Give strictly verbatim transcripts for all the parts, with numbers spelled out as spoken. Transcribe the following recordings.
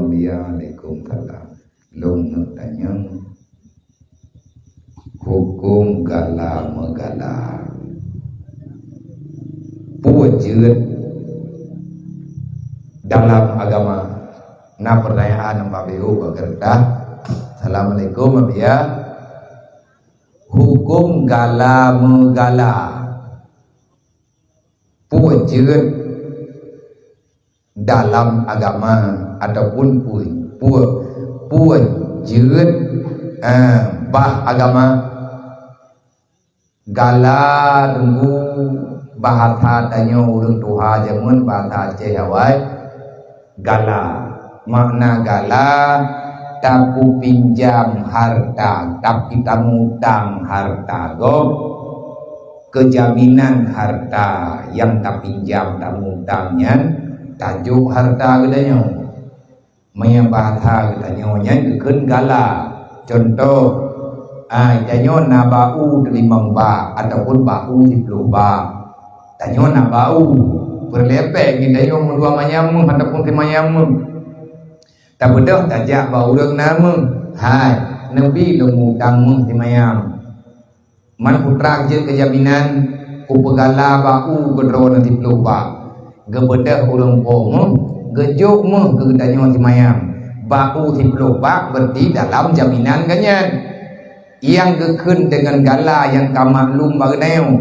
Waalaikumsalam. Lôn neuk tanyong, huköm gala meugala, peue jeuet dalam agama? Na peurtanyaan bak biôh bak geureutah. Assalamualaikum, Abiya. Huköm gala meugala, peue jeuet dalam agama ataupun peue, peue, peue jeuet, eh, bah agama? Gala, teungku, bahasa tanyoe ureuëng tuha jameun, bahasa Aceh awai, gala. Makna gala, tapinjam harta, tapi tamutang harta gob. Keu jaminan harta nyang tapinjam, tamutang nyan, tajok harta geutanyoe. Meunyoe bahasa geutanyoe nyan geukheun gala. Cuntoh, ah, tanyoe na bak-u teulimong bak ataupun bak-u siplôh bak. Tanyoe na bak-u. Peureulée péng geutanyoe meudua manyam méuh ataupun simanyam méuh. Tabeudôh tajak bak ureuëng na méuh, "Hai, neubi lôn mutang méuh simanyam." Man putra jeuet keu jaminan, kupeugala bak-u keudroe na siplôh bak. Geubeudôh ureuëng po méuh, geujok méuh keu geutanyoe simanyam. Bak-u siplôh bak berarti dalam jaminan geuh nyan. Nyang geukheun deungon gala nyang ka maklum bak geutanyoe,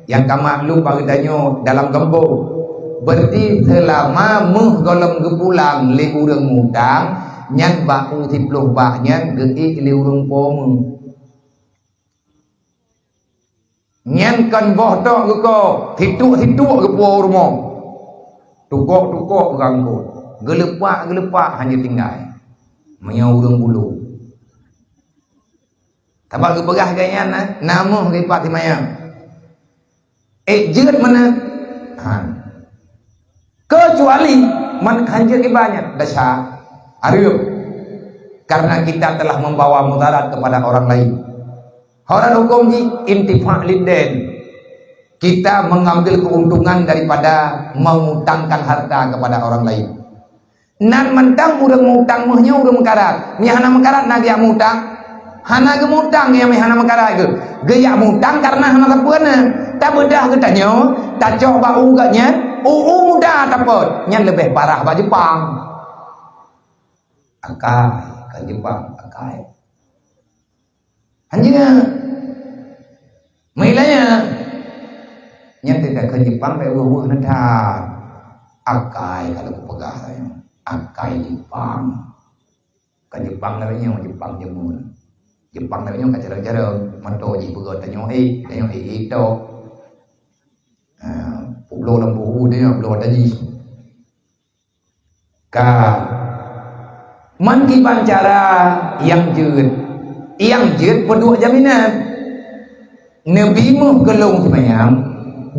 nyang ka maklum bak geutanyoe dalam gampông. Berarti seulama méuh gohlom geupulang lé ureuëng mutang, nyan bak-u siplôh bak nyan geuék lé ureuëng po méuh. Nyan kon boh tok geuko, situk-situk geupuwoe u rumoh. Tukok-tukok geurangkot, geuleupak-geuleupak hana tinggai. Meunyoe ureuëng bulu. Sabab geupeugah gobnyan na, na méuh geupat simanyam. Ék jeuet meunan? Han. Kecuali man hana jeuet iba nyan, desya, hareuem. Karena kita telah membawa mudarat kepada orang lain. Horan huköm jih intifa' lid dain. Kita mengambil keuntungan daripada mengutangkan harta kepada orang lain. Nan mantong ureuëng mutang méuh nyoe ureuëng meukarat. Nyang hana meukarat na geujak mutang? Hana geumutang nyang hana meukarat geuh. Geujak mutang karena hana sapeue na. Tabeudôh geutanyoe, tacok bak-u gobnyan, u-u muda tapot. Nyan leubeh parah bak Jepang. Akai, ka Jepang, akai. Anjeuet. Meuilanya. Nyan teuka keu Jepang bèk weueh-weueh na that. Akai ka lheueh peugah nyan. Akai Jepang. Ka Jepang lagèe nyoe, Jepang jameun. Jepang lagèe nyoe ka carông-carông. Mantong jih peugah tanyoe éh, tanyoe éh, éh tok. Ha, peubloe lam buhu tanyoe, bloe ata jih. Ka. Man kiban cara nyang jeuet. Nyang jeuet peuduek jaminan. Neubi méuh keu lôn simanyam,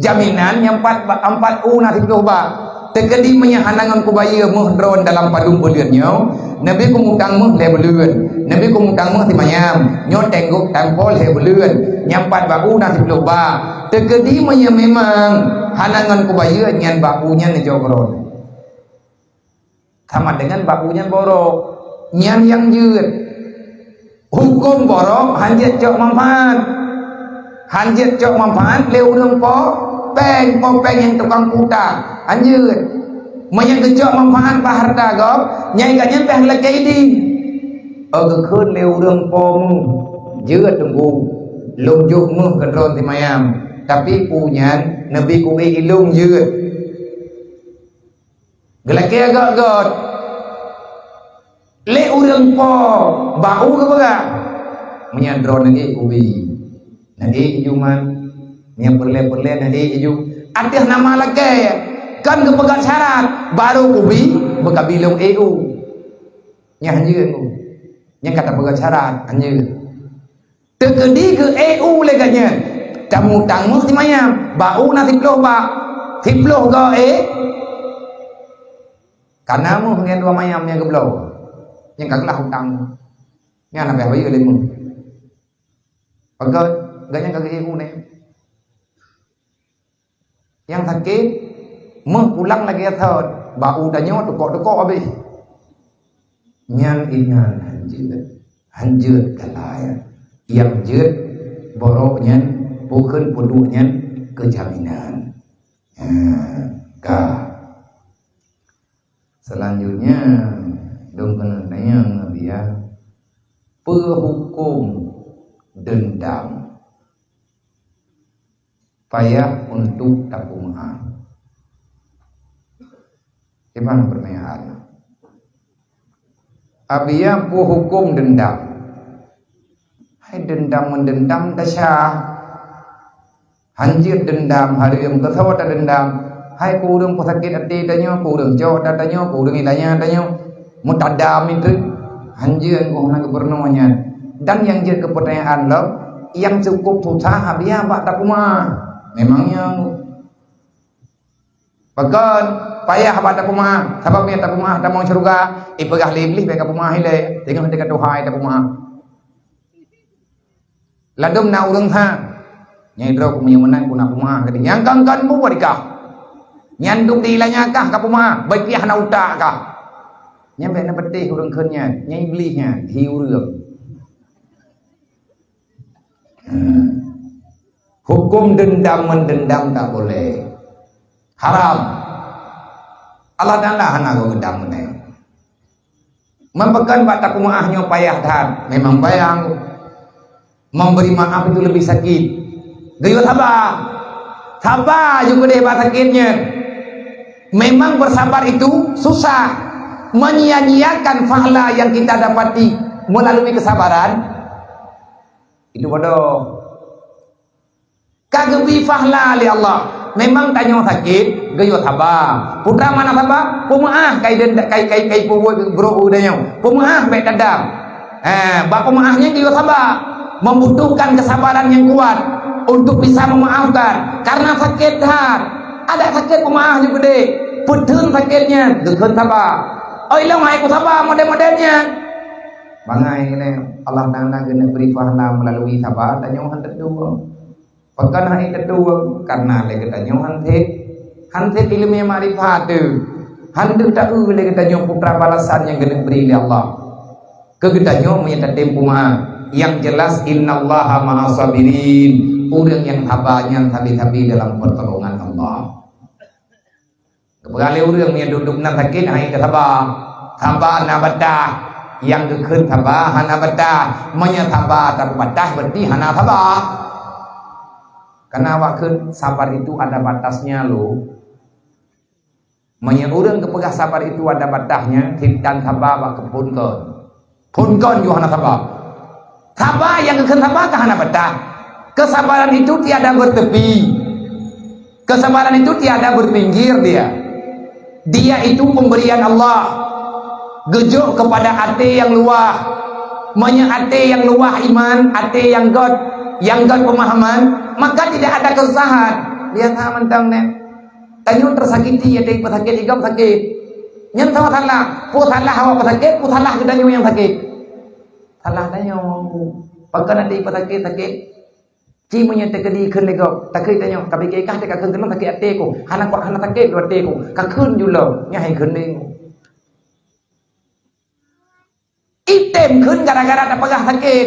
jaminan nyang pat ba-, ampat u na siplôh bak. Teukeudi meunyoe hana ngon kubayeue méuh droen dalam padum buleuen nyoe, neubi kumutang méuh lhèe buleuen, neubi kumutang méuh simanyam, nyoe tanggok tampo lhèe buleuen, nyang pat bak u na siplôh bak. Teukeudi meunyoe memang hana ngon kubayeue, nyan bak u nyan neujok droen. Sama dengan bak u nyan borok. Nyan nyang jeuet. Huköm borok hanjeuet cok manfaat. Hanjeuet cok manfaat lé ureuëng po péng, po péng nyang tukang puta. Hanjeuet. Meunyoe geucok manfaat bak hareuta gob, nyan gobnyan pih lakèe idin. Oh, geukheun lé ureuëng po méuh, "Jeuet teungku, lôn jok méuh keu droen simanyam, tapi u nyan neubi kuék ilôn jeuet." Geulakèe göt-göt. Lé ureuëng po bak u geupeugah, "Meunyan droen neugèt kubi, neugèt iju man. Meunyan peureulèe-peureulèe neugèt iju." Ateueh nama lakèe, kon geupeugah syarat, baru kubi beukabi lôn ék u. Nyan hanjeuet. Nyan ka tapeugah syarat, hanjeuet. Teukeudi geu-ék u lé gobnyan, tamutang méuh simanyam, bak u na siplôh bak, siplôh goe ék. Ka na méuh ngon dua manyam nyang geubloe, nyang ka geulah utang. Nyan na pih bayeue lé méuh. Peugah, gobnyan ka geu-ék u nyan. Nyang sakét, méuh pulang lagèe thon, bak u tanyoe tukok-tukok habéh. Nyan ingat hanjeuet, hanjeuet galai. Nyang jeuet borok nyan, bukon peuduek nyan keujaminan. Ha, ka. Selanjutnya, dong keuneuk tanyong, Nabi, ya, peue huköm deundam? Payah untuk tapeumaáh. Iban pertanyaan. Abia peue huköm deundam? Hai deundam ngon deundam tasya. Hanjeuet deundam, hareuem keusoe tadeundam. Hai keu ureuëng peusakét até tanyoe, keu ureuëng cok that tanyoe, keu ureuëng ilanya tanyoe. Meutadam itu hanjeuet keu hana geupeureunoe nyan. Dan nyang jeuet keu pertanyaan lom, nyang cukup susah abia bak tapeumaáh. Memang nyan. Pakon payah bak tapeumaáh, sabab meunyo tapeumaáh tamong syeuruga, ipeugah lé Iblih bèk kapeumaáh ilée, teungoh teuka Tuhan tapeumaáh. Ladôm na ureuëng ha, nyang droe meunyo meunan ku na peumaáh, keu nyang kan-kan bubuet kah. Nyan duek di ilanya kah kapeumaáh, bèk pih hana utak kah. Nyan bèk na peudeh ureuëng kheun nyan, nyan Iblih nyan, hi ureuëng. Hmm. Huköm deundam ngon deundam tak boleh. Haram. Allah Taala hana geudeundam meunan. Meupakon bak tapeumaáh nyoe payah that, memang payah. Memberi maaf itu lebih sakit. Geuyue saba. Saba ju keudeh bak sakét nyan. Memang bersabar itu susah. Menyia-nyiakan pahala yang kita dapati melalui kesabaran, itu bodoh. Ka geubri pahala lé Allah. Memang tanyoe sakét, geuyue saba. Putra mana saba? Peumaáh kai den kai kai kai peubuet brok u tanyoe. Peumaáh bèk tadam. Eh, bak peumaáh nyan geuyue saba. Membutuhkan kesabaran yang kuat untuk bisa memaafkan. Karena sakét that. Ada sakét peumaáh ju keudeh. Peutheun sakét nyan, geukheun saba. Oi lôn hai ku saba model-model nyan. Bangai nyan, Allah Taala geuneuk bri pahala melalui saba, tanyoe han teutueng. Pakon han teutueng? Karena lé geutanyoe han sép, han sép ileumèe makrifat teuh. Han deuh taeu lé geutanyoe putra balasan nyang geuneuk bri lé Allah. Keu geutanyoe meunyo tatem peumaáh, yang jelas innallaha ma'as sabirin. Ureuëng nyang saba nyan sabe-sabe dalam pertolongan Allah. Geupeugah lé ureuëng meunyo duek-duek na sakét, hai ka saba. Saba na batah. Nyang geukheun saba hana batah. Meunyo saba tapeubatah, berarti hana saba. Karena awak kheun sabar itu ada batasnya loh. Meunyo ureuëng geupeugah sabar itu ada batasnya, sép tan saba bak keuphon kon. Phon kon ju hana saba. Saba nyang geukheun saba ka hana batah. Kesabaran itu tiada bertepi. Kesabaran itu tiada berpinggir dia. Dia itu pemberian Allah. Geujok kepada até nyang luwah. Meunyo até nyang luwah iman, até nyang göt, nyang göt pemahaman, maka tidak ada kesusahan. Biasa mantong nyan. Tanyoe tersakiti, até peusakét, i gob sakét. Nyan sama salah. Peue salah awak peusakét, peue salah geutanyoe nyang sakét. Salah tanyoe. Pakon até peusakét, sakét. Ci meunyo teukeudi kheun lé gob, takheun tanyoe, tapi keu ikah teuka kheun keunoe sakét até ku. Hana kuat, hana sakét lé até ku. Ka kheun ju lom, nyan hai kheun lé. Item kheun gara-gara tapeugah sakét.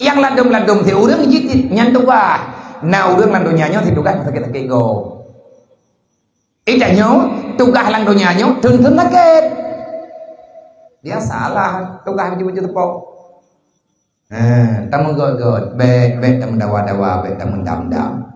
Nyang ladom-ladom si ureuëng jih nyan tugaih. Na ureuëng lam donya nyoe si tugaih sakét-sakét gob. Ih, tanyoe tugaih lam donya nyoe thon-thon sakét. Biasalah tugaih beujeuet-beujeuet teupok. Ha, tameugöt-göt, bèk, bèk tameudawa-dawa, bèk tameudam-dam.